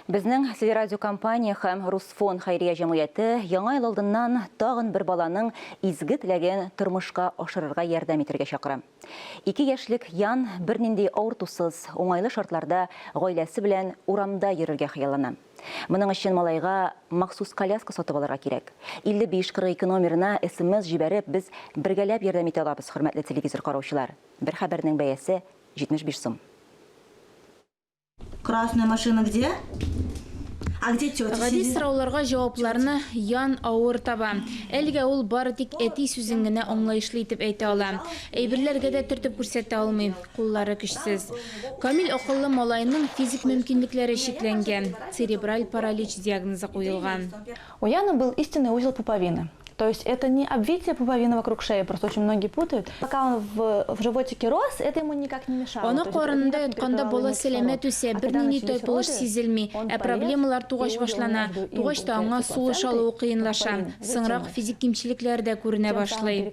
Безнең телерадиокомпания һәм Русфон хәйрия җәмгыяте Яңа ел алдыннан тагын бер баланың изге теләген тормышка ашырырга ярдәм итәргә чакыра. Ике яшьлек Ян бернинди авыртусыз, уңайлы шартларда гаиләсе белән урамда йөрергә хыяллана. Моның өчен малайга махсус коляска сатып алырга кирәк. 55 42 номерына смс җибәреп, без бергәләп ярдәм итә алабыз, хөрмәтле телевизор караучылар. Бер хәбәрнең бәясе, 75 сум. Красная машина где? А где тетя Гади сидит? сорауларга җавапларны Ян авыр таба. Әлегә ул бары тик әти сүзен генә аңлаешлы итеп әйтә ала. Әйберләргә дә төртеп күрсәтә алмый, куллары көчсез. Камил акыллы малайның физик мөмкинлекләре чикләнгән, церебраль паралич диагнозы куелган. У Яны был истинный узел пуповины. То есть это не обвитие пуповины вокруг шеи, просто очень многие путают. Пока он в, в животике рос, это ему никак не мешало. Ана карынында ятканда бала сәламәт үсә, бернинди тайпылыш сизелми, ә проблемалар тугач башлана. Тугач та аңа сулыш алуы кыенлаша, соңрак физик кимчелекләр дә күренә башлый.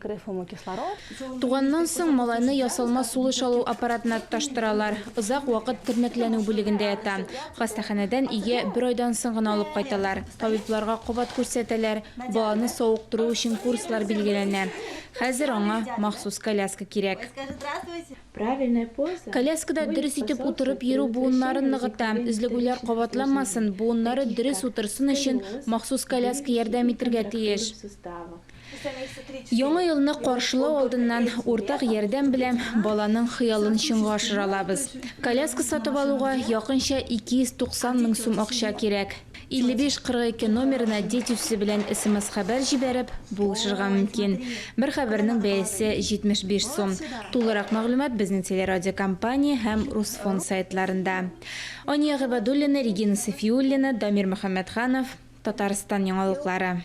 Туганнан соң малайны ясалма сулыш алу аппаратына тоташтыралар. Озак вакыт тернәкләнү бүлегендә ята. Хастаханәдән өйгә бер айдан соң гына алып кайталар. Табибларга кабат күрсәтәләр, баланы савыктыру өчен курслар билгеләнә. Хәзер аңа махсус коляска кирәк. Коляскада дөрес итеп утырып йөрү буыннарын ныгыта. Өзлегүләр кабатланмасын, буыннары дөрес утырсын өчен махсус коляска ярдәм итергә тиеш. Яңа елны каршылау алдыннан уртак ярдәм белән баланың хыялын чынга ашыра алабыз. Коляска сатып алуга якынча 290 мең сум акча кирәк. 55 42 номерына Дети сүзе белән смс-хәбәр җибәреп, булышырга мөмкин. Бер хәбәрнең бәясе 75 сум. Тулырак мәгълүмат безнең телерадиокомпания һәм Русфонд сайтларында. Ания Гыйбадуллина, Регина Сафиуллина, Дамир Мөхәммәтханов, Татарстан яңалыклары.